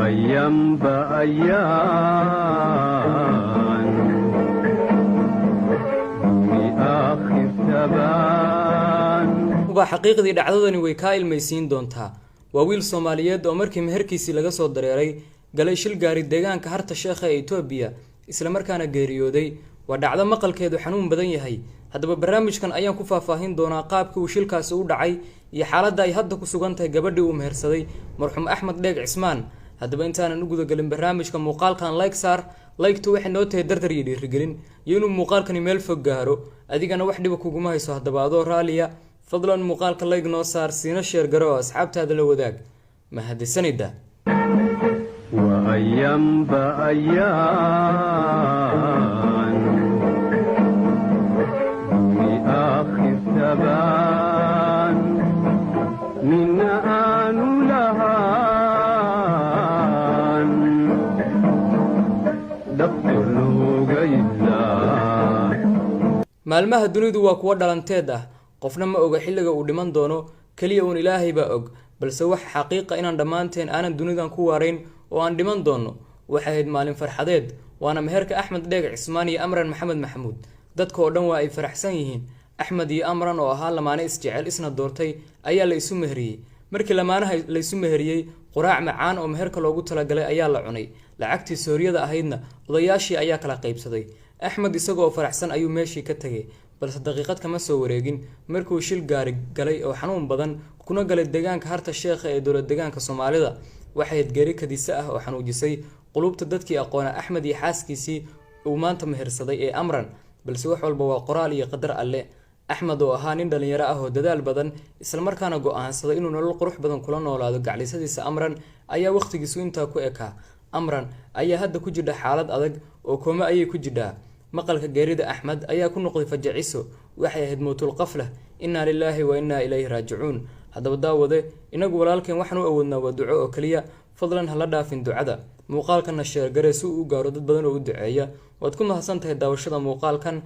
Waayanba ayaan duni aakhir tabaan. Ubaa xaqiiqdii dhacdadani way kaa ilmaysiin doontaa. Waa wiil Soomaaliyeed oo markii meherkiisii laga soo dareeray galay shil gaari deegaanka Harta Sheekha ee Itoobiya, islamarkaana geeriyooday. Waa dhacdo maqalkeedu xanuun badan yahay. Haddaba barnaamijkan ayaan ku faahfaahin doonaa qaabkii uu shilkaasi u dhacay iyo xaaladda ay hadda ku sugan tahay gabadhii uu mehersaday marxuum Axmed Dheeg Cismaan. Haddaba intaanan u gudagelin barnaamijka, muuqaalkan like saar. Like-tu waxay noo tahay dardar iyo dhiirigelin iyo inuu muuqaalkani meel fog gaaro, adigana wax dhiba kuguma hayso. Haddaba adoo raaliya, fadlan muuqaalka like noo saar, siina share garo oo asxaabtaada la wadaag. Mahadsanida. Waayanba ayaan duni aakhir tabaan nina aanu lahaan dhabto looga idlaa. Maalmaha dunidu waa kuwo dhalanteed ah. Qofna ma oga xilliga uu dhiman doono, keliya uun Ilaahay baa og. Balse waxa xaqiiqa inaan dhammaanteen aanan dunidan ku waarayn oo aan dhiman doono. Waxay ahayd maalin farxadeed, waana meherka Axmed Dheeg Cismaan iyo Amran Maxamed Maxamuud. Dadka oo dhan waa ay faraxsan yihiin. Axmed iyo Amran oo ahaa lamaane isjecel isna doortay ayaa la isu meheriyey. Markii lamaanaha la isu meheriyey, quraac macaan oo meherka loogu talagalay ayaa la cunay. Lacagtii sooryada ahaydna odayaashii ayaa kala qaybsaday. Axmed isagoo faraxsan ayuu meeshii ka tegay, balse daqiiqad kama soo wareegin markuu shil gaari galay oo xanuun badan, kuna galay deegaanka Harta Sheekha ee dowlad deegaanka Soomaalida. Waxay ahayd geeri kadisa ah oo xanuujisay qulubta dadkii aqoona Axmed iyo xaaskiisii uu maanta mehersaday ee Amran. Balse wax walba waa qoraal iyo qadar Alle. Axmed oo ahaa nin dhalinyaro ah oo dadaal badan, islamarkaana go-aansaday inuu nolol qurux badan kula noolaado gaclisadiisa Amran, ayaa wakhtigiisu intaa ku ekaa. Amran ayaa hadda ku jidha xaalad adag oo kooma ayay ku jidhaa. Maqalka geerida Axmed ayaa ku noqday fajaciso. Waxay ahayd mowtul qaflah. Innaa lilaahi wa innaa ilayhi raajicuun. Haddaba daawade, inagu walaalkeen waxaan u awoodnaa waa duco oo keliya. Fadlan hala dhaafin ducada, muuqaalkana share garee si uu u gaaro dad badan oo u duceeya. Waad ku mahadsan tahay daawashada muuqaalkan.